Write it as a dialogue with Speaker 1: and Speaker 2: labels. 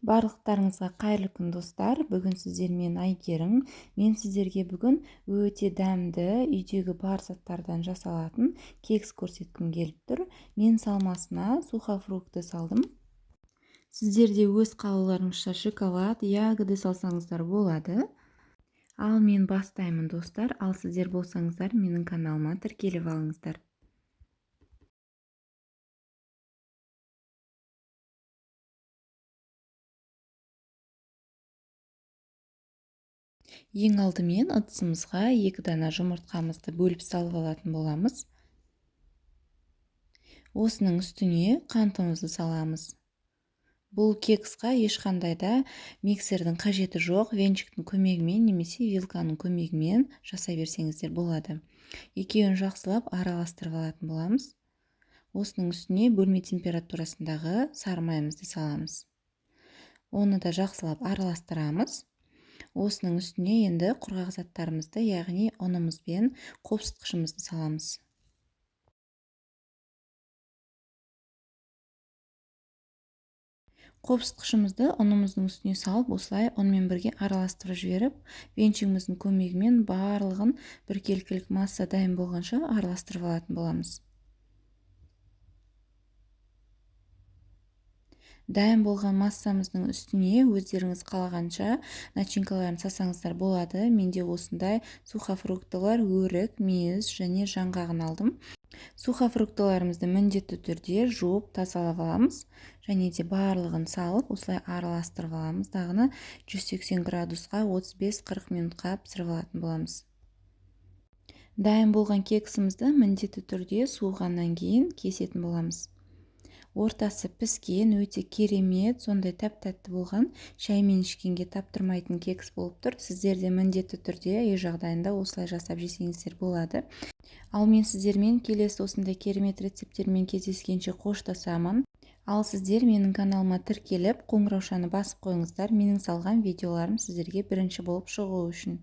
Speaker 1: Барлықтарыңызға қайырлы күн, достар! Бүгін сіздермен Әйгерім. Мен сіздерге бүгін өте дәмді, үйдегі бар заттардан жасалатын кекс көрсеткім келіп тұр. Мен салмасына сухофрукты салдым. Сіздер де өз қалауларыңызша шоколад, ягоды салсаңыздар болады. Ал мен бастаймын, достар. Ал сіздер болсаңыздар, менің каналыма тіркеліп алыңыздар. Ең алдымен ыдысымызға 2 дана жұмыртқамызды бөліп салып алатын боламыз. Осының үстіне қантымызды саламыз. Бұл кексқа ешқандай да миксердің қажеті жоқ, венчиктің көмегімен немесе вилканың көмегімен жасай берсеңіздер болады. Екеуін жақсылап араластырып алатын боламыз. Осының үстіне бөлме температурасындағы сары майымызды саламыз. Оны да жақсылап араластырамыз. Осының үстіне енді құрғақ заттарымызды, яғни ұнымыз бен қопсытқышымызды саламыз. Қопсытқышымызды ұнымыздың үстіне салып, осылай ұнмен бірге араластырып жіберіп, венчигіміздің көмегімен барлығын біркелкілік масса дайын болғанша араластырып алатын боламыз. Дайын болған массамыздың үстіне өздеріңіз қалағанша начинкаларын салсаңыздар болады. Менде осындай сухофруктылар, өрік, мейіз және жаңғағын алдым. Сухофруктыларымызды міндетті түрде жуып тазалап аламыз және де барлығын салып осылай араластырып аламыз. Дағыны 180 градусқа 35-40 минутқа пісіріп алатын боламыз. Дайын болған кексімізді міндетті түрде суығаннан кейін кесетін боламыз. Ортасы піскен, өте керемет, сондай тәп-тәтті болған, шаймен ішкенге таптырмайтын кекс болып тұр. Сіздер де міндетті түрде үй жағдайында осылай жасап жесеңіздер болады. Ал мен сіздермен келесі осындай керемет рецепттермен кездескенше қоштасамын. Ал сіздер менің каналыма тіркеліп, қоңыраушаны басып қойыңыздар, менің салған видеоларым сіздерге бірінші болып шығу үшін.